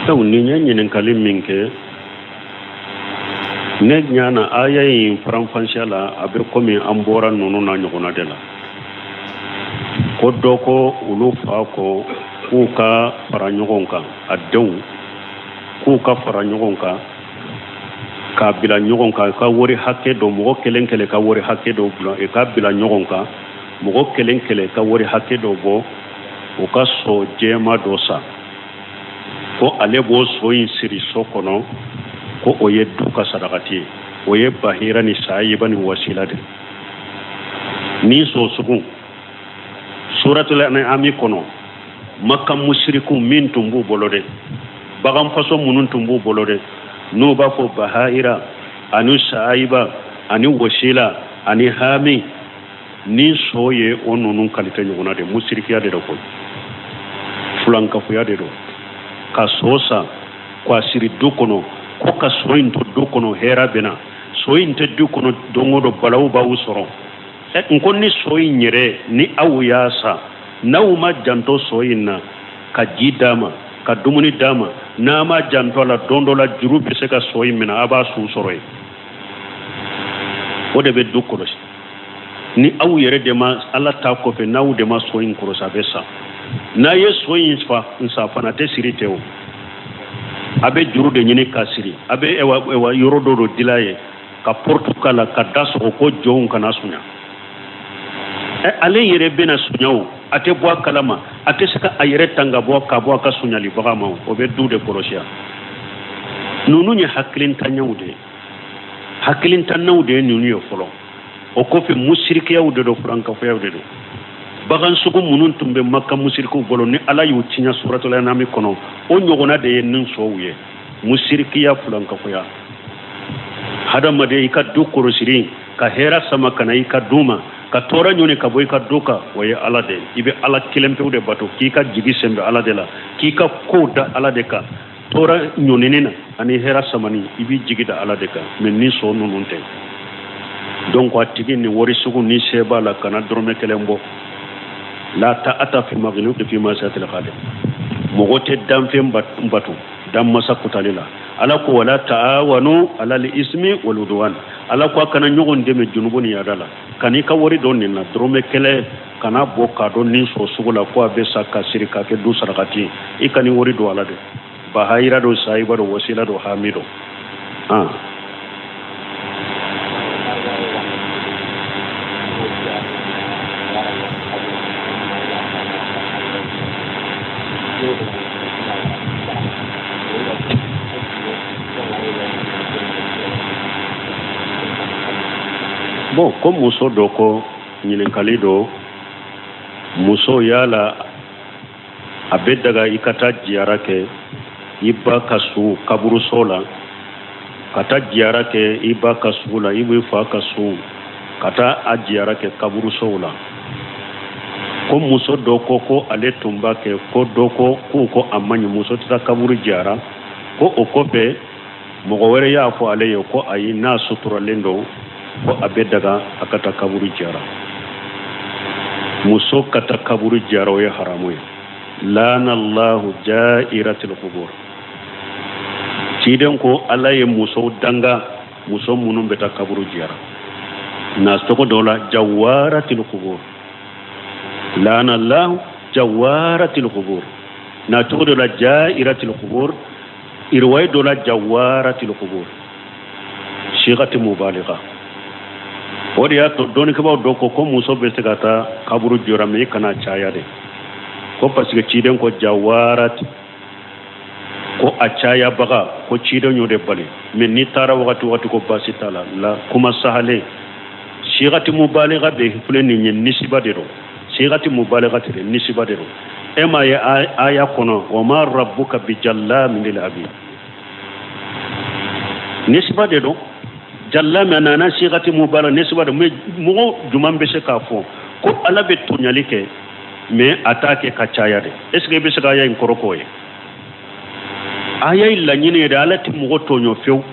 Donc nin ye ɲininkali min kɛ, ne ɲa na aya in faranfasiya la, a bɛ komi an bɔra ninnu na ɲɔgɔnna de la, ko dɔ ko olu fa ko k'u ka fara ɲɔgɔn kan, a denw k'u ka fara ɲɔgɔn kan k'a bila ɲɔgɔn kan, ka wari hakɛ dɔ, mɔgɔ kelen kelen ka wari hakɛ dɔ bila, i ka bila ɲɔgɔn kan, mɔgɔ kelen kelen ka wari hakɛ dɔ bɔ, u ka so jɛma dɔ san, ko ale b'o so in siri so kɔnɔ, ko o ye du ka sadakati ye. O ye bahira ni sayiba ni wasila de ni so sugu. Suratul an'ami kɔnɔ, maka musiriku min tun b'u bolo dɛ, bagan faso minnu tun b'u bolo dɛ, n'u b'a fɔ bahira ani sayiba ani wasila ani hami, ni so ye o ninnu kalite ɲɔgɔnna de. Musirikiya de don koyi, fulankafoya de don. Ka so san k'a siri du kɔnɔ, ko ka so in to du kɔnɔ, hɛrɛ bɛ na. So in tɛ du kɔnɔ, don o don balawu b'aw sɔrɔ. N ko ni so in yɛrɛ ni aw y'a san, n'aw ma janto so in na, ka ji d'a ma, ka dumuni d'a ma, n'a ma janto a la, don dɔ la juru bɛ se ka so in minɛ, a b'a su sɔrɔ yen. O de bɛ du kɔlɔsi. Ni aw yɛrɛ de ma, ala ta kɔfɛ, n'aw de ma so in kɔlɔsi, a bɛ sa. N'a ye so in fa nsa fana tɛ siri tɛ o, a bɛ juru de ɲini k'a siri, a bɛ ewa yɔrɔ dɔ don dila ye, ka porte k'a la, ka da sɔgɔ ko jɔnw kana sonya. Ale yɛrɛ bɛna sonya o, a tɛ bɔ a kalama, a tɛ se ka a yɛrɛ tanga bɔ ka bɔ a ka sonyalibaga ma. O bɛ du de kɔlɔsi. Ninnu ye hakilintanyaw de ye, hakilintanyaw de ye ninnu ye fɔlɔ. O kɔfɛ musirikiyaw de don, furankafoyaw de don. Bagan sugu minnu tun bɛ maka musirikiw bolo, ni ala y'u tiɲɛ suratul an'ami kɔnɔ, o ɲɔgɔnna de ye nin sow ye. Musirikiya, furankafoya. Hadamaden, i ka du kɔlɔsiri, ka hɛrɛ sama ka na i ka du ma, ka tɔɔrɔ ɲɔni ka bɔ i ka du kan, o ye ala de ye. I bɛ ala kelen pewu de bato, k'i ka jigi sɛnbɛ ala de la, k'i ka kow da ala de kan. Tɔɔrɔ ɲɔnini na ani hɛrɛ samani, i b'i jigi da ala de kan. Mais ni so ninnu tɛ. Donc a tigi ni wari sugu ni se b'a la, kana dɔrɔmɛ kelen bɔ. La ta'ata fi makhluq fi ma'siyatil khaliq. Mɔgɔ tɛ danfɛn bato danmasa kutali la. Ala ko wala ta'awanu alal ismi wal udwan. Ala ko a kana ɲɔgɔn dɛmɛ junubu ni yada la. Kan'i ka wari don nin na, dɔrɔmɛ kelen kana bɔ k'a don nin so sugu la, ko a bɛ sa ka siri k'a kɛ du sarakati ye. I kan'i wari don ala de. Bahayira don, sayiba don, wasila don, hami don. Bon, ko muso dɔ ko ɲininkali don, muso yala a bɛ daga i ka taa jiyara kɛ i ba ka su kaburuso la, ka taa jiyara kɛ i ba ka su la, i b'i fa ka su, ka taa a jiyara kɛ kaburusow la? Ko muso dɔ ko ko ale tun b'a kɛ, ko dɔ ko k'u ko a man ɲi, muso tɛ taa kaburu jiyara. Ko o kɔfɛ mɔgɔ wɛrɛ y'a fɔ ale ye ko ayi, n'a suturalen don, ko a bɛ daga a ka taa kaburu jiyara. Muso ka taa kaburu jiyara, o ye haramu ye. Lana allahu ja'iratil qubur. Ciden ko ala ye musow danga, muso minnu bɛ taa kaburu jiyara. Na tɔgɔ dɔ la jawaratil qubur, lana allahu jawaratil qubur. Na tɔgɔ dɔ la ja'iratil qubur, riwaya dɔ la jawaratil qubur, sigati mubaligha. O de y'a to dɔnnikɛbaaw dɔ ko ko muso bɛ se ka taa kaburu jiyara, mais i kana caya de, ko parce que ciden ko jawarati, ko a cayabaga, ko ciden y'o de bali. Mais n'i taara wagati wagati, ko baasi t'a la. La kuma sahalen, sigati mubaligha de filɛ nin ye, nisiba de don. Sigati mubaligha tɛ dɛ, nisiba de don. E m'a ye aya kɔnɔ, wa ma rabbuka bijallamin lil abid, nisiba de don. Jallami a nana sigati mubaligha, nisiba de. Mais mɔgɔ jumɛn bɛ se k'a fɔ ko ala bɛ tɔɲali kɛ, mais a t'a kɛ ka caya de? Est ce que i bɛ se ka aya in kɔrɔ k'o ye? Aya in laɲini ye de, ala tɛ mɔgɔ tɔɲɔ fewu.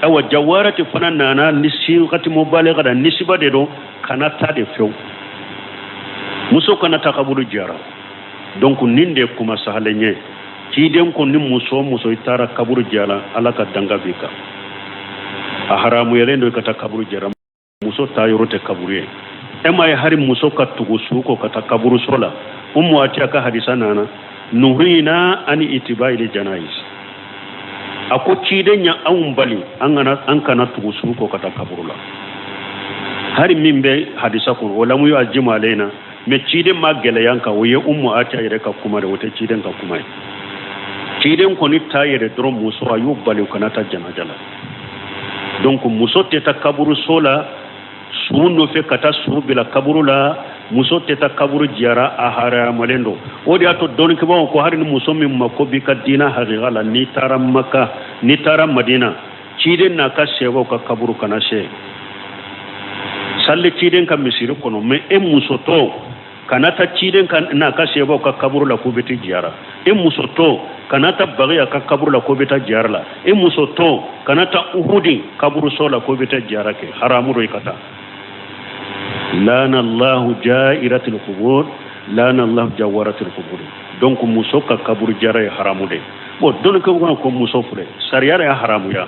Awa jawarati fana nana ni sigati mubaligha da, nisiba de don, kana taa de fewu, muso kana taa kaburu jiyara. Donc nin de ye kuma sahalen ye. Ciden ko ni muso o muso i taara kaburu jara, Ala ka danga b'i kan. A haramuyalen don i ka taa kaburu jara. Muso taa yɔrɔ tɛ kaburu ye. E m'a ye hari muso ka tugu su kɔ ka taa kaburuso la. Umu Atiya ka hadisa nana, nuhina ani itibail janais, a ko ciden ya anw bali an kana tugu su kɔ ka taa kaburu la. Hari min bɛ hadisa kɔnɔ, o lamu yu'azzimu alaina, mais ciden ma gɛlɛya an kan. O ye Umu Atiya yɛrɛ ka kuma de, o tɛ ciden ka kuma ye. Ciden kɔni ta yɛrɛ dɔrɔn, muso a y'u bali u kana taa janaja la. Donc muso tɛ taa kaburuso la su nɔfɛ ka taa su bila kaburu la. Muso tɛ taa kaburu jiyara, a haramalen don. O de y'a to dɔnnikɛbaaw ko hali ni muso min mako b'i ka diina hakika la, n'i taara Maka, n'i taara Madina, ciden n'a ka sɛbɛw ka kaburu kana se salli ciden ka misiri kɔnɔ. Mais e musotɔ kana taa ciden ka n'a ka sɛbɛw ka kaburu la k'u bɛ taa jiyara. E musotɔ kana taa Bagiya ka kaburu la k'u bɛ taa jiyara la. E musotɔ kana taa Uhudi kaburuso la k'u bɛ taa jiyara kɛ. Haramu don i ka taa. Lana Allahu jairatil qubur, lana Allahu jawaratil qubur. Donc muso ka kaburu jara ye haramu de. Bon, dɔnnikɛbagaw ko muso filɛ, sariya y'a haramuya.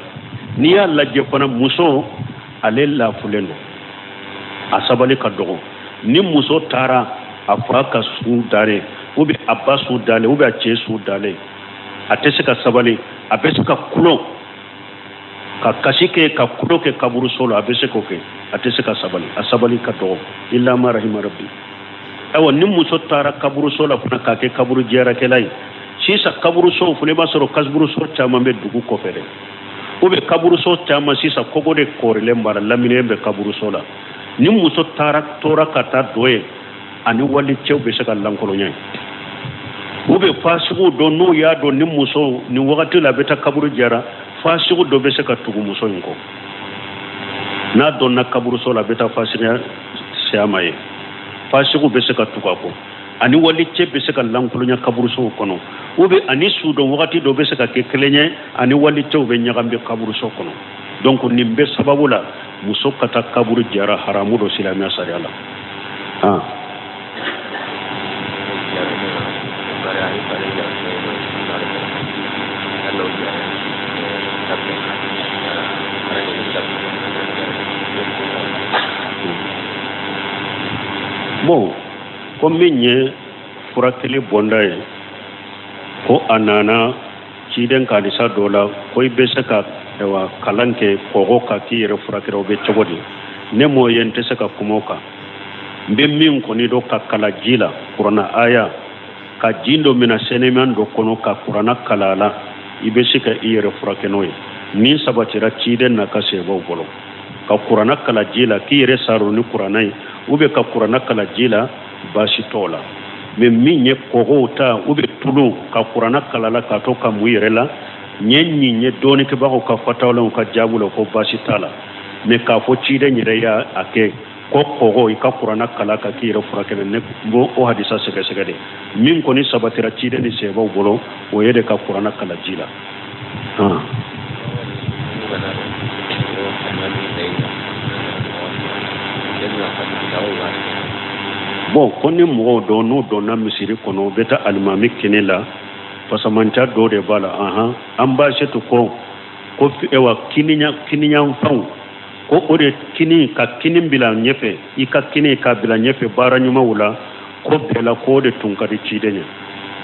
N'i y'a lajɛ fana, muso ale lafulen don, a sabali ka dɔgɔ. Ni muso taara a fa ka su dalen, ou bien a ba su dalen, ou bien a cɛ su dalen, a tɛ se ka sabali. A bɛ se ka kulon ka kasi kɛ, ka kulo kɛ kaburuso la, a bɛ se k'o kɛ. A tɛ se ka sabali, a sabali ka dɔgɔ, illa ma rahima rabbi. Ayiwa, ni muso taara kaburuso la fana k'a kɛ kaburu jiyarakɛla ye, sisan kaburusow fana, i b'a sɔrɔ kaburuso caman bɛ dugu kɔfɛ dɛ, ou bien kaburuso caman sisan kogo de kɔrilen b'a la, laminilen bɛ kaburuso la. Ni muso taara tora ka taa dɔ ye, ani walicɛw bɛ se ka lankolonya ye, ou bien fasigiw dɔ, n'u y'a dɔn ni muso nin wagati la a bɛ taa kaburu jara, fasigiw dɔ bɛ se ka tugu muso in kɔ. N'a dɔnna kaburuso la, a bɛ taa fasigiya siyama ye, fasigiw bɛ se ka tugu a kɔ, ani walicɛ bɛ se ka lankolonya kaburusow kɔnɔ, ou bien ani sudon wagati dɔ bɛ se ka kɛ kelen ye, ani walicɛw bɛ ɲagami kaburuso kɔnɔ. Donc nin bɛ sababu la, muso ka taa kaburu jara haramu don silamɛya sariya la. Ah. Bon, ko min ye furakɛli bɔnda ye, ko a nana ciden ka hadisa dɔ la ko i bɛ se ka ayiwa kalan kɛ kɔgɔ ka k'i yɛrɛ furakɛ, o bɛ cogo di? Ne m'o ye, n tɛ se ka kuma o kan. N bɛ min kɔni dɔn, ka kala ji la kuranna aya, ka ji dɔ minɛ sɛnɛman dɔ kɔnɔ ka kuranna kala la, i bɛ se ka i yɛrɛ furakɛ n'o ye. Min sabatira ciden n'a ka sebaw bolo, ka kuranna kala ji la k'i yɛrɛ saro ni kuranna ye, ou bien ka kuranna kala ji la, baasi t'o la. Mais min ye kɔgɔw ta, ou bien tulu, ka kuranna kala la k'a to ka mun yɛrɛ la, n ye nin ye dɔɔnikɛbagaw ka fatawulaw ka jaabu la ko baasi t'a la. Mais k'a fɔ ciden yɛrɛ y'a kɛ ko kɔgɔ i ka kuranna kala ka k'i yɛrɛ furakɛ, ne b'o o hadisa sɛgɛsɛgɛ de. Min kɔni sabatira ciden ni sebaw bolo, o ye de ka kuranna kala ji la. Bon, ko ni mɔgɔw dɔ n'u donna misiri kɔnɔ, u bɛ taa alimami kini la, fasamanca dɔ de b'a la. Ahan, an b'a se to ko ko ewa kiniyanfanw ko o de kini ka kini bila ɲɛfɛ, i ka kini ka bila ɲɛfɛ baara ɲumanw la, ko bɛɛ la, ko o de tun ka di ciden ye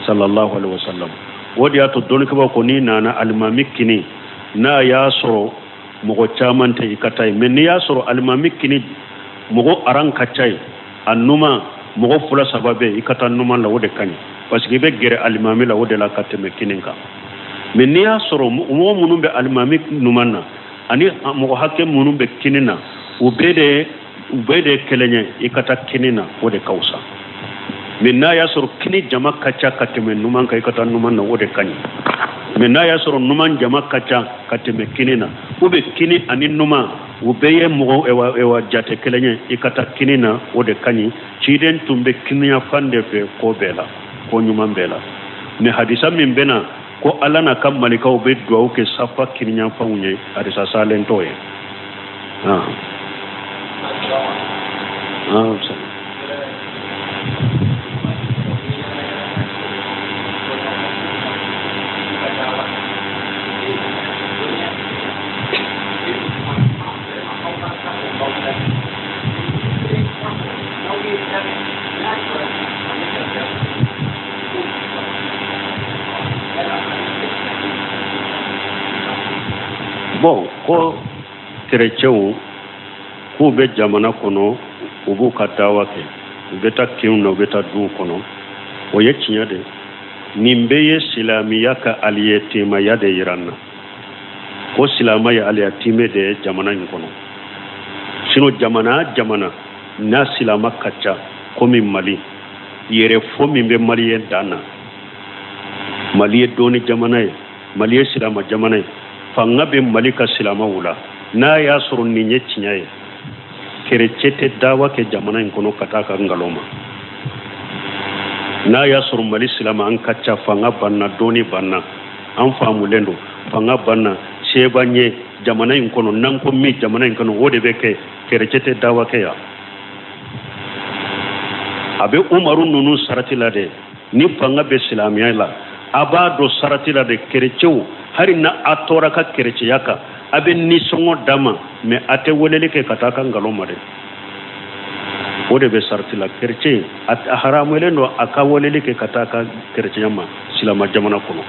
sallallahu alaihi wasallam. O de y'a to dɔnnikɛbaaw ko n'i nana alimami kini, n'a y'a sɔrɔ mɔgɔ caman tɛ, i ka taa yen. Mais n'i y'a sɔrɔ alimami kini mɔgɔ aran ka ca yen, a numan mɔgɔ fila saba bɛ yen, i ka taa numan la, o de ka ɲi, parce que i bɛ gɛrɛ alimami la o de la ka tɛmɛ kini kan. Mais n'i y'a sɔrɔ mɔgɔ minnu bɛ alimami numan na ani mɔgɔ hakɛ minnu bɛ kini na, u bɛɛ de kelen ye, i ka taa kini na, o de ka fisa. Mais n'a y'a sɔrɔ kini jama ka ca ka tɛmɛ numan kan, i ka taa numan na, o de ka ɲi. Mais n'a y'a sɔrɔ numan jama ka ca ka tɛmɛ kini na, ou bien kini ani numan u bɛɛ ye mɔgɔ ewa jate kelen ye, i ka taa kini na, o de ka ɲi. Ciden tun bɛ kiniya fan de fɛ ko bɛɛ la, ko ɲuman bɛɛ la. Mais hadisa min bɛ na ko Ala n'a ka malikaw bɛ duwawu kɛ safa kiniyanfanw ye, hadisa salen t'o ye. Bon, ko kerecɛnw k'u bɛ jamana kɔnɔ, u b'u ka dawa kɛ, u bɛ taa kinw na, u bɛ taa duw kɔnɔ, o ye tiɲɛ de. Nin bɛɛ ye silamɛya ka aliyatimaya de yira n na, ko silama ye aliyatimɛ de ye jamana in kɔnɔ. Sinon jamana jamana n'a silama ka ca komi Mali, yɛrɛ fɔ min bɛ maliyɛn dan na, Mali ye dɔɔni jamana ye, Mali ye silama jamana ye, fanga bɛ Mali ka silamaw la. N'a y'a sɔrɔ nin ye tiɲɛ ye, kerecɛ tɛ dawa kɛ jamana in kɔnɔ ka taa ka nkalon ma. N'a y'a sɔrɔ Mali silama an ka ca, fanga banna, dɔɔni banna, an faamulen don, fanga banna, se b'an ye jamana in kɔnɔ, n'an ko min jamana in kɔnɔ, o de bɛ kɛ. Kerecɛ tɛ dawa kɛ yan. A bɛ Umaru ninnu sarati la dɛ. Ni fanga bɛ silamɛya la, a b'a dɔn sarati la de. Kerecɛw, hali na a tora ka kerecɛya kan, a bɛ nisɔngɔ d'a ma, mais a tɛ weleli kɛ ka taa ka nkalon ma dɛ. O de bɛ sarati la. Kerecɛ a haramuyalen don a ka weleli kɛ ka taa ka kerecɛya ma silama jamana kɔnɔ.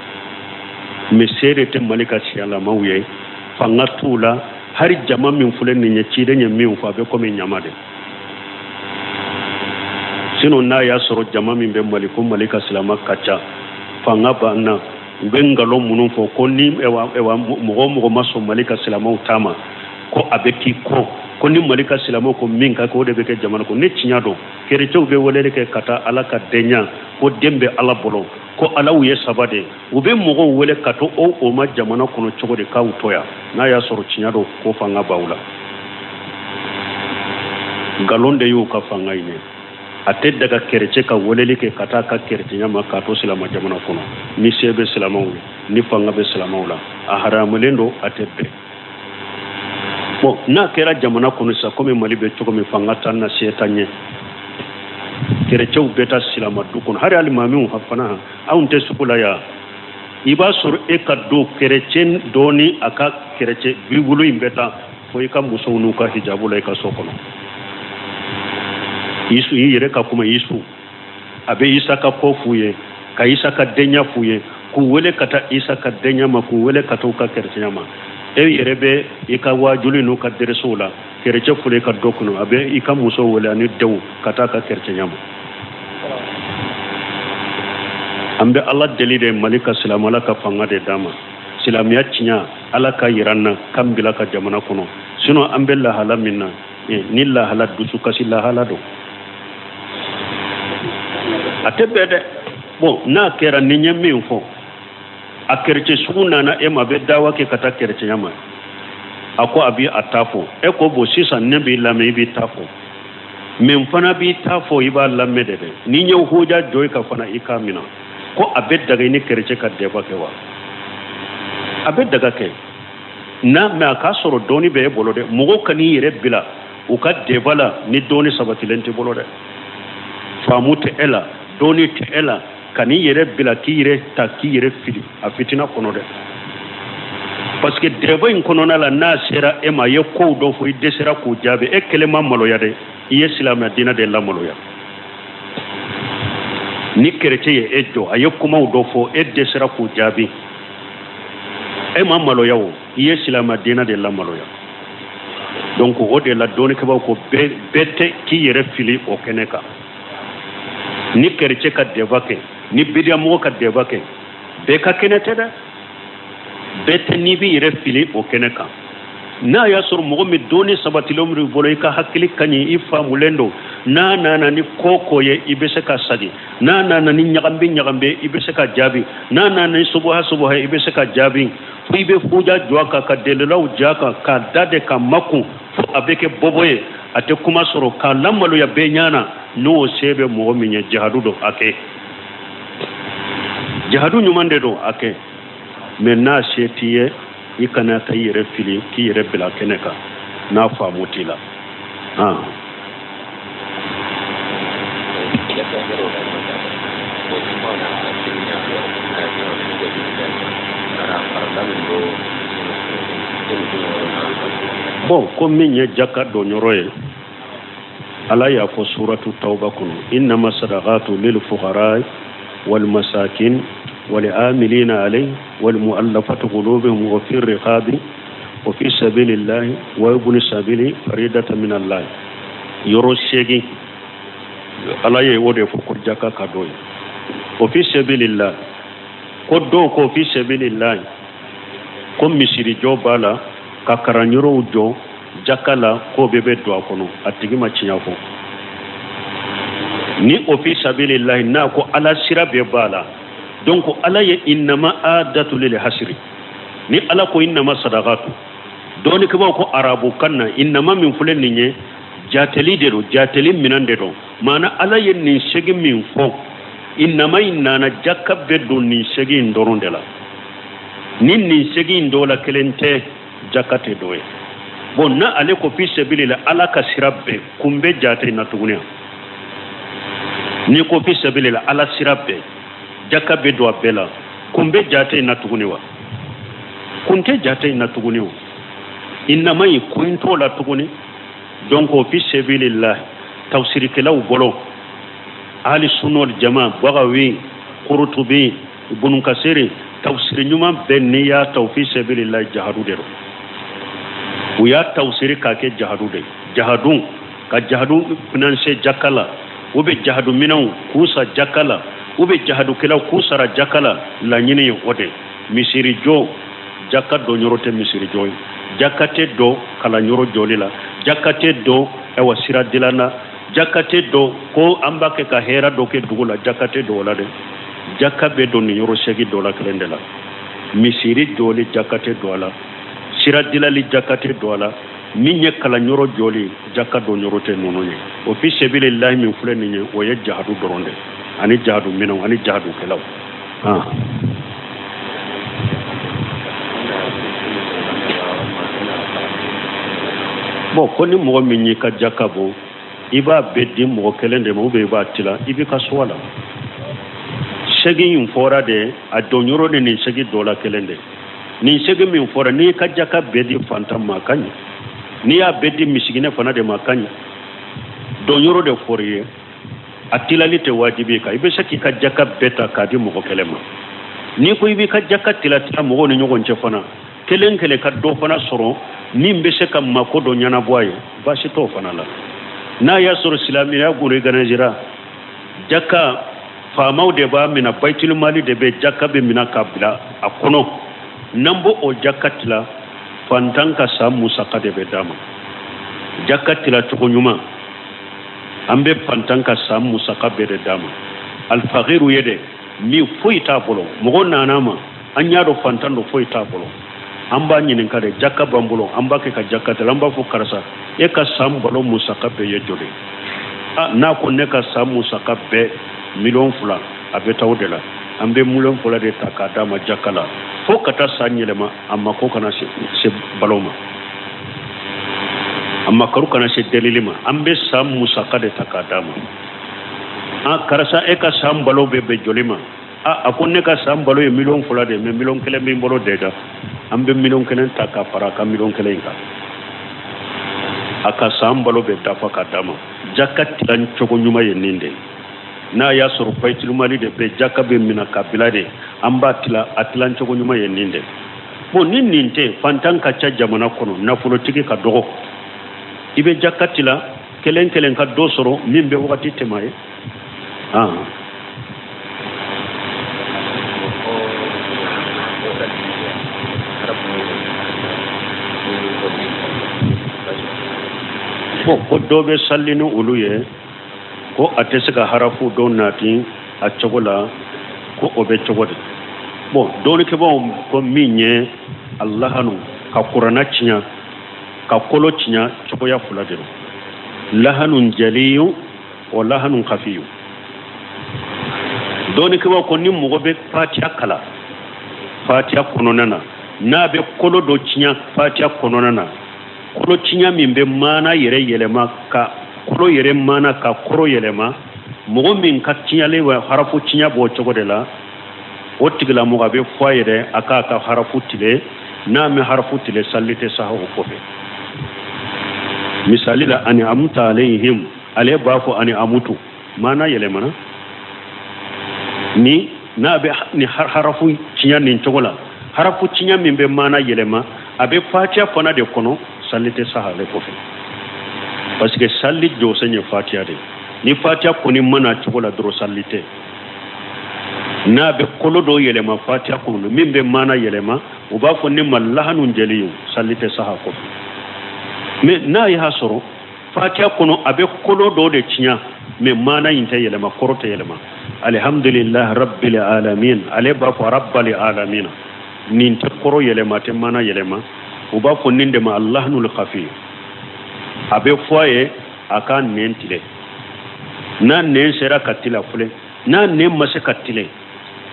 Mais se de tɛ Mali ka silamɛw ye, fanga t'u la. Hali jama min filɛ nin ye, ciden ye min fɔ, a bɛ komi ɲama de. Sinon n'a y'a sɔrɔ jama min bɛ Mali, ko Mali ka silama ka ca, fanga b'an na, u bɛ nkalon minnu fɔ ko ni mɔgɔ o mɔgɔ ma sɔn Mali ka silamaw ta ma, ko a bɛ k'i kɔ, ko ni Mali ka silamaw ko min ka kɛ, o de bɛ kɛ jamana kɔnɔ. Ni tiɲɛ don, kerecɛw bɛ weleli kɛ ka taa Ala ka denya, ko den bɛ Ala bolo, ko Alaw ye saba de. U bɛ mɔgɔw wele ka to o ma jamana kɔnɔ cogo di k'aw to yan? N'a y'a sɔrɔ tiɲɛ don ko fanga b'aw la, nkalon de y'u ka fanga in ye. A tɛ daga kerecɛ ka weleli kɛ ka taa ka kerecɛnya ma k'a to silama jamana kɔnɔ. Ni se bɛ silamaw ye, ni fanga bɛ silamaw la, a haramulen don, a tɛ bɛn. Bon, n'a kɛra jamana kɔnɔ sisan, komi Mali bɛ cogo min, fanga t'an na, se t'an ɲɛ, kerecɛw bɛ taa silama du kɔnɔ, hali alimamiw fana, anw tɛ sugu la yan. I b'a sɔrɔ e ka don kerecɛn dɔɔni, a ka kerecɛ bibulu in bɛ taa fo i ka musow n'u ka hijabu la i ka so kɔnɔ. Isu, i yɛrɛ ka kuma Isu, a bɛ Isa ka ko f'u ye, ka Isa ka denya f'u ye, k'u wele ka taa Isa ka denya ma, k'u wele ka taa u ka kerecɛnya ma. E yɛrɛ bɛ i ka waajuli n'u ka deresow la, kerecɛ fɔlɔ i ka dɔ kɔnɔ, a bɛ i ka muso wele ani denw ka taa ka kerecɛnya ma. An bɛ Ala deli de, Mali ka silamɛ, Ala ka fanga de d'a ma, silamɛya tiɲɛ Ala ka yira an na, k'an bila ka jamana kɔnɔ. Sinon an bɛ lahala min na, ni lahala dusukasi lahala don, a tɛ bɛn dɛ. Bon, n'a kɛra ni ye min fɔ, a kerecɛ sugu nana e ma, a bɛ dawa kɛ ka taa kerecɛnya ma, a ko a bɛ a ta fɔ, e ko bon, sisan ne b'i lamɛn, i b'i ta fɔ, mais n fana b'i ta fɔ, i b'a lamɛn de dɛ. N'i ye hoja jɔ i ka fana, i k'a minɛ ko a bɛ daga i ni kerecɛ ka débat kɛ wa? A bɛ daga kɛ n'a mais a k'a sɔrɔ dɔɔni bɛ e bolo dɛ. Mɔgɔw kan'i yɛrɛ bila u ka débat la ni dɔɔni sabatilen t'i bolo dɛ. Faamu tɛ e la, dɔɔni tɛ e la, kan'i yɛrɛ bila k'i yɛrɛ ta k'i yɛrɛ fili a fitina kɔnɔ dɛ. Parce que débat in kɔnɔna la, n'a sera e ma, i ye kow dɔ fɔ, i dɛsɛra k'u jaabi, e kelen ma maloya dɛ, i ye silamɛya diinɛ de lamaloya. Ni kerecɛ ye e jɔ, a ye kumaw dɔ fɔ, e dɛsɛra k'u jaabi, e ma maloya o, i ye silamɛya diinɛ de lamaloya. Donc o de la dɔnnikɛbaaw ko bɛɛ tɛ k'i yɛrɛ fili o kɛnɛ kan. Ni kerecɛ ka débat kɛ, ni bidiyamɔgɔ ka débat kɛ, bɛɛ ka kɛnɛ tɛ dɛ, bɛɛ tɛ n'i b'i yɛrɛ fili o kɛnɛ kan. N'a y'a sɔrɔ mɔgɔ min dɔnni sabatilen b'i bolo, i ka hakili ka ɲi, i faamulen don, n'a nana ni ko ko ye, i bɛ se ka sagi, n'a nana ni ɲagambi ɲagambi, i bɛ se ka jaabi, n'a nana ni subuha subuha, i bɛ se ka jaabi, fo i bɛ fuja jɔ a kan, ka delilaw ja kan, k'a da de ka makun fo a bɛ kɛ bɔbɔ ye, a tɛ kuma sɔrɔ, k'a lamaloya bɛɛ ɲɛ na. N'o se bɛ mɔgɔ min ye, jihadu don, a kɛ, jihadu ɲuman de don, a kɛ. Mais n'a se t'i ye, i kana taa i yɛrɛ fili k'i yɛrɛ bila kɛnɛ kan n'a faamu t'i la. Bon, ko min ye jaka donyɔrɔ ye, Ala y'a fɔ suratu tawba kɔnɔ, innama sadaqatu lil fuqara wal masakin wal amilina alayhi wal mu'allafati qulubuhum wa fi riqabi wa fi sabilillahi wa ibni sabili faridatan min Allah. Yɔrɔ 8 Ala ye o de fɔ ko jaka ka dɔ ye o fi sabilillah. Ko dɔw ko fi sabilillah ko misiri jɔ b'a la, ka karanyɔrɔw jɔ jaka la, k'o bɛɛ bɛ don a kɔnɔ. A tigi ma tiɲɛ fɔ. Ni o fi sabilillahi n'a ko Ala sira bɛɛ b'a la, donc Ala ye innama adatu lil hasri. Ni Ala ko innama sadaqatu, dɔnnikɛbaaw ko arabukan na innama min filɛ nin ye, jateli de don, jateli minan de don. Maana Ala ye nin segi min fɔ, innama in nana jaka bɛ don nin segi in dɔrɔn de la. Ni nin segi in dɔ la kelen tɛ, jaka tɛ dɔ ye. Bon, na ale ko fi sabilillah, Ala ka sira bɛɛ kun bɛ jate in na tuguni. N'i ko fi sabilillah, Ala sira bɛɛ, jaka bɛ don a bɛɛ la, kun bɛ jate in na tuguni wa? Kun tɛ jate in na tuguni o. Innama in kun t'o la tuguni. Donc o fi sabilillah tafsirikɛlaw bolo, ahli sunna wal jama, Bagawi, Kurutubi, Ibn Kasiri, tafsiri ɲuman bɛɛ n'i y'a ta, fi sabilillah jahadu de don. U y'a tafsiri k'a kɛ jahadu de, jahadu ka jahadu financer jaka la, u bɛ jahadu minɛnw k'u sa jaka la, u bɛ jahadukɛlaw k'u sara jaka la. Laɲini ye o de. Misiri jɔ, jaka don yɔrɔ tɛ misiri jɔ ye, jaka tɛ don kalanyɔrɔ jɔli la, jaka tɛ don ayiwa sira dilan na, jaka tɛ don ko an b'a kɛ ka hɛrɛ dɔ kɛ dugu la, jaka tɛ don o la dɛ. Jaka bɛ don nin yɔrɔ segi dɔ la kelen de la. Misiri jɔli, jaka tɛ don a la. Sira dilali, jaka tɛ don a la. Min ye kalanyɔrɔ jɔli, jaka don yɔrɔ tɛ ninnu ye. O fi sabilillahi min filɛ nin ye, o ye jahadu dɔrɔn de, ani jahadu minɛnw ani jahadukɛlaw. Bon, ko ni mɔgɔ min y'i ka jaka bɔ, i b'a bɛɛ di mɔgɔ kelen de ma ou bien i b'a tila, i b'i ka choix la. Segi in fɔra de, a don yɔrɔ de nin segi dɔ la kelen de. Nin segi min fɔra, n'i ka jaka bɛɛ di fantan ma, a ka ɲi. N'i y'a bɛɛ di misiginɛ fana de ma, a ka ɲi. Don yɔrɔ de fɔra i ye, a tilali tɛ wajibi kan. I bɛ se k'i ka jaka bɛɛ ta k'a di mɔgɔ kelen ma. N'i ko i b'i ka jaka tila tila mɔgɔw ni ɲɔgɔn cɛ fana, kelen kelen ka dɔ fana sɔrɔ min bɛ se ka mako dɔ ɲɛnabɔ a ye, baasi t'o fana la. N'a y'a sɔrɔ silamɛya organisera, jaka faamaw de b'a minɛ, bayitilimali de bɛ jaka bɛ minɛ ka bila a kɔnɔ. N'an b'o o jaka tila, fantan ka san musaka de bɛ d'a ma. Jaka tila cogo ɲuman, an bɛ fantan ka san musaka bɛɛ de d'a ma. Alifakiru ye dɛ, min foyi t'a bolo, mɔgɔ nana ma, an y'a dɔn fantan don, foyi t'a bolo, an b'a ɲininka de, jaka b'an bolo, an b'a kɛ ka jaka tila, an b'a fɔ karisa, e ka san balo musaka bɛɛ ye joli? A n'a ko ne ka san musaka bɛɛ 2,000,000, a bɛ taa o de la. An bɛ 2,000,000 de ta k'a d'a ma jaka la fo ka taa san yɛlɛma, a mako kana se balo ma, a makaru kana se delili ma. An bɛ san musaka de ta k'a d'a ma. A karisa, e ka san balo bɛ bɛn joli ma? A ko ne ka san balo ye 2,000,000 de ye, mais 1,000,000 bɛ n bolo déjà. An bɛ 1,000,000 ta ka fara a ka 1,000,000 in kan, a ka san balo bɛ dafa ka d'a ma. Jaka tilan cogo ɲuman ye nin de ye. N'a y'a sɔrɔ bayitilimali de bɛ jaka bɛ minɛ ka bila de, an b'a tila, a tilan cogo ɲuman ye nin de. Bon, ni nin tɛ, fantan ka ca jamana kɔnɔ, nafolotigi ka dɔgɔ, i bɛ jaka tila kelen kelen ka dɔ sɔrɔ min bɛ wagati tɛmɛ a ye. Bon, ko dɔ bɛ sali ni olu ye, ko a tɛ se ka harafu dɔ nati a cogo la, ko o bɛ cogo di? Bon, dɔnnikɛbaaw ko min ye alahanu, ka kuranna tiɲɛ, ka kolo tiɲɛ, cogoya fila de don: lahanu jaliyu wa lahanu kafiyu. Dɔnnikɛbaaw ko ni mɔgɔ bɛ fatiya kalan fatiya kɔnɔna na, n'a bɛ kolo dɔ tiɲɛ fatiya kɔnɔna na, kolo tiɲɛ min bɛ maana yɛrɛ yɛlɛma, ka kolo yɛrɛ maana ka kɔrɔ yɛlɛma, mɔgɔ min ka tiɲɛlen bɛ harafu tiɲɛ b'o cogo de la, o tigilamɔgɔ a bɛ fɔ a yɛrɛ a k'a ka harafu tile. N'a ma harafu tile, sali tɛ saha o kɔfɛ. Misali la, ani amuta alayhim. Ale b'a fɔ ani amutu, maana yɛlɛmana. Ni n'a bɛ ni harafu tiɲɛ nin cogo la, harafu tiɲɛ min bɛ maana yɛlɛma, a bɛ fatiya fana de kɔnɔ, sali tɛ saha ale kɔfɛ, parce que sali jɔsen ye fatiya de ye. Ni fatiya kɔni ma na cogo la dɔrɔn, sali tɛ. N'a bɛ kolo dɔ yɛlɛma fatiya kɔnɔ min bɛ maana yɛlɛma, u b'a fɔ nin ma lahanu jɛliyu, sali tɛ saha kɔfɛ. Mais n'a y'a sɔrɔ fatiya kɔnɔ a bɛ kolo dɔ de tiɲɛ, mais maana in tɛ yɛlɛma, kɔrɔ tɛ yɛlɛma, alhamdulillah rabbil alamin, ale b'a fɔ rabbal alamin, nin tɛ kɔrɔ yɛlɛma, tɛ maana yɛlɛma, u b'a fɔ nin de ma allahnul khafi. A bɛ fɔ a ye a ka nɛn tilen. N'a nɛn sera ka tilen, a filɛ. N'a nɛn ma se ka tilen,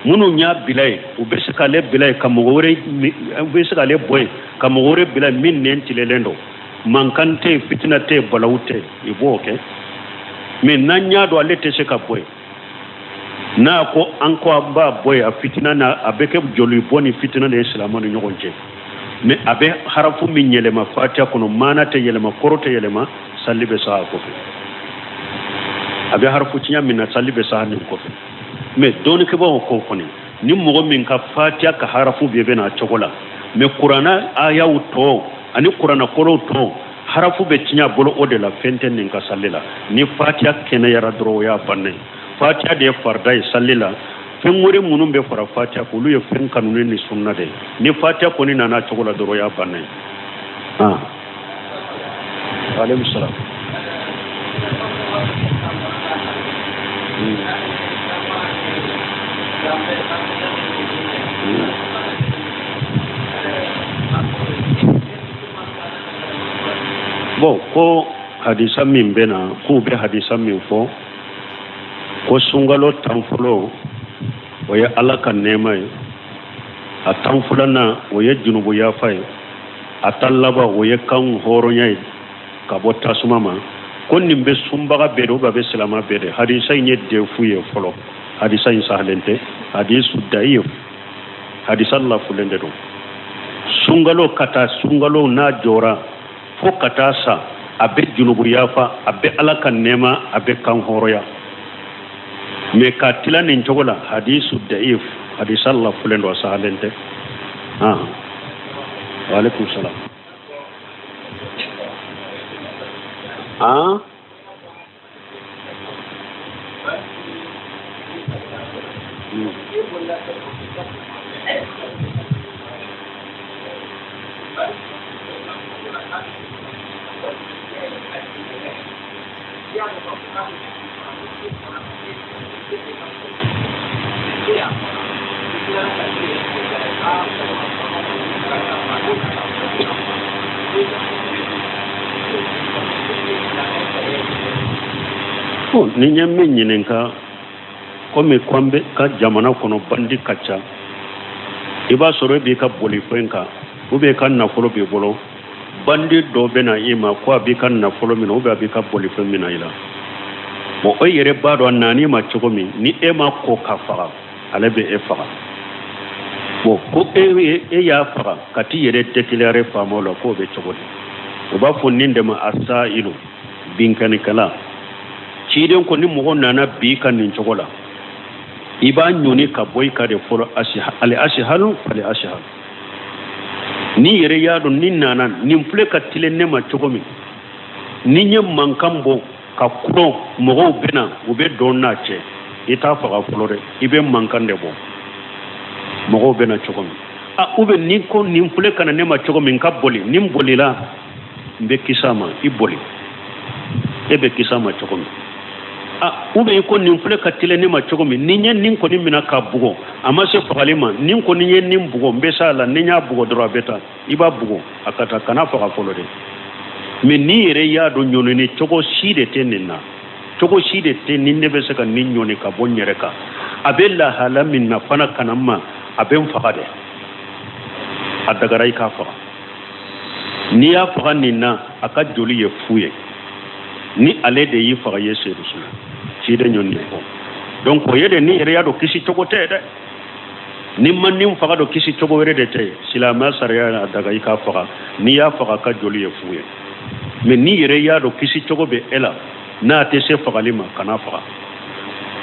minnu y'a bila yen, u bɛ se k'ale bila yen ka mɔgɔ wɛrɛ, u bɛ se k'ale bɔ yen ka mɔgɔ wɛrɛ bila yen min nɛn tilenlen don, mankan tɛ yen, fitina tɛ yen, balawu tɛ yen, i b'o kɛ. Mais n'an y'a dɔn ale tɛ se ka bɔ yen, n'a ko an ko an b'a bɔ yen, a fitina na, a bɛ kɛ joli bɔ ni fitina de ye silamɛw ni ɲɔgɔn cɛ. Mais a bɛ harafu min yɛlɛma fatiya kɔnɔ, maana tɛ yɛlɛma, kɔrɔ tɛ yɛlɛma, sali bɛ sa a kɔfɛ. A bɛ harafu tiɲɛ min na, sali bɛ sa nin kɔfɛ. Mais dɔnnikɛbaaw ko kɔni, ni mɔgɔ min ka fatiya ka harafu bɛɛ bɛ n'a cogo la, mais kuranna ayaw tɔ ani kuranna kɔrɔw tɔ harafu bɛ tiɲɛ a bolo, o de la fɛn tɛ nin ka sali la. Ni fatiya kɛnɛyara dɔrɔn, o y'a bannen. Fatiya de ye farida ye sali la. Fɛn wɛrɛ minnu bɛ fara fatiya kan, olu ye fɛn kanunen ni sunna de ye. Ni fatiya kɔni nana cogo la dɔrɔn, o y'a bannen ye. Aleykum salaam. Bon, ko hadisa min bɛ na, k'u bɛ hadisa min fɔ ko sunkalo 10 fɔlɔ, o ye Ala ka nɛɛma ye, a 10 filanan, o ye junubu yafa ye, a 10 laban, o ye kan hɔrɔnya ye ka bɔ tasuma ma, ko nin bɛ sunbaga bɛɛ de, ou bien a bɛ silama bɛɛ de. Hadisa in ye defu ye fɔlɔ. Hadisa in sahalen tɛ, hadisu dayif, hadisa lafulen de don. Sunkalo ka taa sunkalo n'a jɔra fo ka taa sa, a bɛ junubu yafa, a bɛ Ala ka nɛɛma, a bɛ kan hɔrɔnya. Mais ka tila nin cogo la, hadisu dayif, hadisa lafulen don, a sahalen tɛ. Waaleykum salam. Ni n ye min ɲininka, komi ko an bɛ ka jamana kɔnɔ, bandi ka ca, i b'a sɔrɔ e b'i ka bolifɛn kan ou bien i ka nafolo b'i bolo, bandi dɔ bɛ na i ma ko a b'i ka nafolo minɛ ou bien a b'i ka bolifɛn minɛ i la. Bon, e yɛrɛ b'a dɔn a nan'i ma cogo min, ni e ma ko ka faga, ale bɛ e faga. Bon, ko e y'a faga ka t'i yɛrɛ déclarer faamaw la, k'o bɛ cogo di? U b'a fɔ nin de ma asailu, binkannikɛla. Ciden ko ni mɔgɔ nana bin kan nin cogo la, i b'a ɲɔni ka bɔ i kan de fɔlɔ, ali asihalu fali asihalu. N'i yɛrɛ y'a dɔn ni nana nin filɛ ka tilen ne ma cogo min, ni n ye mankan bɔ ka kulon, mɔgɔw bɛ na, u bɛ don n'a cɛ, i t'a faga fɔlɔ dɛ, i bɛ mankan de bɔ, mɔgɔw bɛ na cogo min. A ou bien ni ko nin filɛ ka na ne ma cogo min, n ka boli, ni n bolila n bɛ kisi a ma, i boli, e bɛ kisi a ma cogo min. A ou bien ko nin filɛ ka tilen ne ma cogo min, ni n ye nin kɔni minɛ ka bugɔ, a ma se fagali ma, ni n kɔni ye nin bugɔ, n bɛ s'a la, ni n y'a bugɔ dɔrɔn a bɛ taa, i b'a bugɔ a ka taa, kana faga fɔlɔ dɛ. Mais n'i yɛrɛ y'a dɔn ɲɔnini cogo si de tɛ nin na, cogo si de tɛ ni ne bɛ se ka nin ɲɔni ka bɔ n yɛrɛ kan, a bɛ lahala min na fana kana n ma, a bɛ n faga dɛ, a dagara i k'a faga. N'i y'a faga nin na, a ka joli ye fu ye. Ni ale de y'i faga, i ye seedu su ciden ɲɔni de fɔ. Donc o ye de, n'i yɛrɛ y'a dɔn kisi cogo tɛ dɛ, ni ma nin faga dɔn kisi cogo wɛrɛ de tɛ, silamɛya sariya a daga i k'a faga. N'i y'a faga, a ka joli ye fu ye. Mais n'i yɛrɛ y'a dɔn kisi cogo bɛ e la, N'a tɛ se fagali ma, kana faga.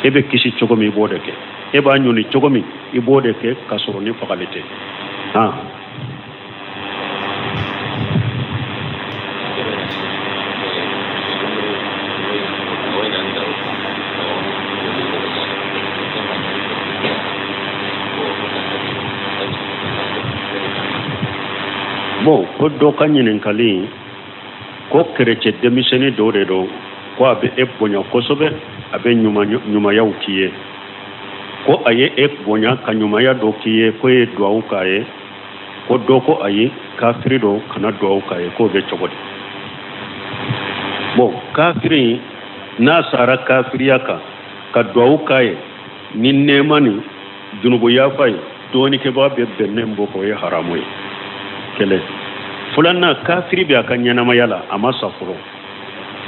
E bɛ kisi cogo min, i b'o de kɛ. E b'a ɲɔni cogo min, i b'o de kɛ, k'a sɔrɔ ni fagali tɛ. Han. Bon, ko dɔ ka ɲininkali ko kerecɛ denmisɛnnin dɔ de don, ko a bɛ e bonya kosɛbɛ, a bɛ ɲumanyaw k'i ye, ko a ye e bonya ka ɲumanya dɔ k'i ye, ko e ye duwawu k'a ye. Ko dɔ ko ayi, kafiri don, kana duwawu k'a ye. K'o bɛ cogo di? Bon, kafiri n'a sara kafiriya kan, ka duwawu k'a ye ni nɛɛma ni junubu yafa ye, dɔɔnikɛbaa bɛɛ bɛnnen b'o kan, o ye haramu ye. Kelen filanan, kafiri bɛ a ka ɲɛnamaya la, a ma sa fɔlɔ,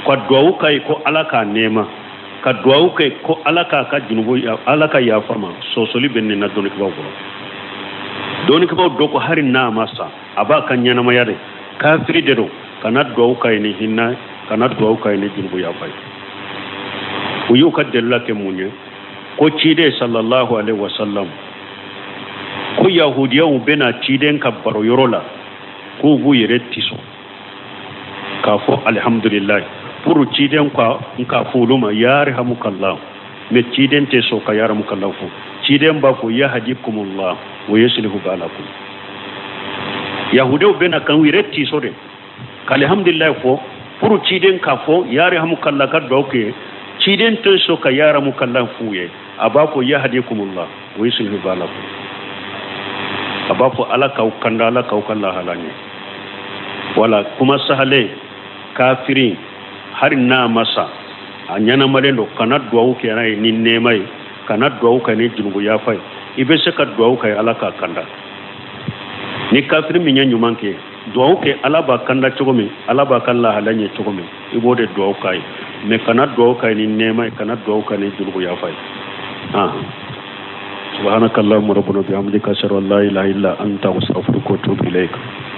ka duwawu k'a ye ko Ala k'a nɛɛma, ka duwawu kɛ ko Ala k'a ka junubu, Ala ka yafa ma, sɔsɔli bɛ nin na dɔnnikɛbaaw bolo. Dɔnnikɛbaaw dɔ ko hali n'a ma sa, a b'a ka ɲɛnamaya de, kafiri de don, kana duwawu k'a ye ni hinɛ, kana duwawu k'a ye ni junubu yafa ye. U y'u ka delila kɛ mun ye? Ko ciden sallallahu alaihi wasallam ko yahudiyaw bɛna ciden ka baro yɔrɔ la, k'u b'u yɛrɛ tiso k'a fɔ alihamudulilayi pour ciden ka n k'a fɔ olu ma yarhamukallah. Mais ciden tɛ sɔn ka yarhamukallah fɔ. Ciden b'a fɔ yahdikumullah wa yuslihu balakum. Yahudiyaw bɛna kan u yɛrɛ tiso de ka alihamudulilayi fɔ pour ciden k'a fɔ yarhamukallah, ka duwawu kɛ. Ciden tɛ sɔn ka yarhamukallah f'u ye, a b'a fɔ yahdikumullah wa yuslihu balakum. A b'a fɔ Ala k'aw kanda, Ala k'aw ka lahala ɲɛ. Wala kuma sahalen, kafiri hali n'a ma sa, a ɲɛnamalen don, kana duwawu kɛ n'a ye ni nɛɛma ye, kana duwawu kɛ ni junubu yafa ye. I bɛ se ka duwawu kɛ Ala k'a kanda. Ni kafiri min ye ɲuman kɛ, duwawu kɛ Ala b'a kanda cogo min, Ala b'a ka lahala ɲɛ cogo min, i b'o de duwawu k'a ye. Mais kana duwawu k'a ye ni nɛɛma ye, kana duwawu k'a ye ni junubu yafa ye. Subhanakallahumma rabbana bihamdika, ashhadu an la ilaha illa anta, astaghfiruka wa atubu ilayk.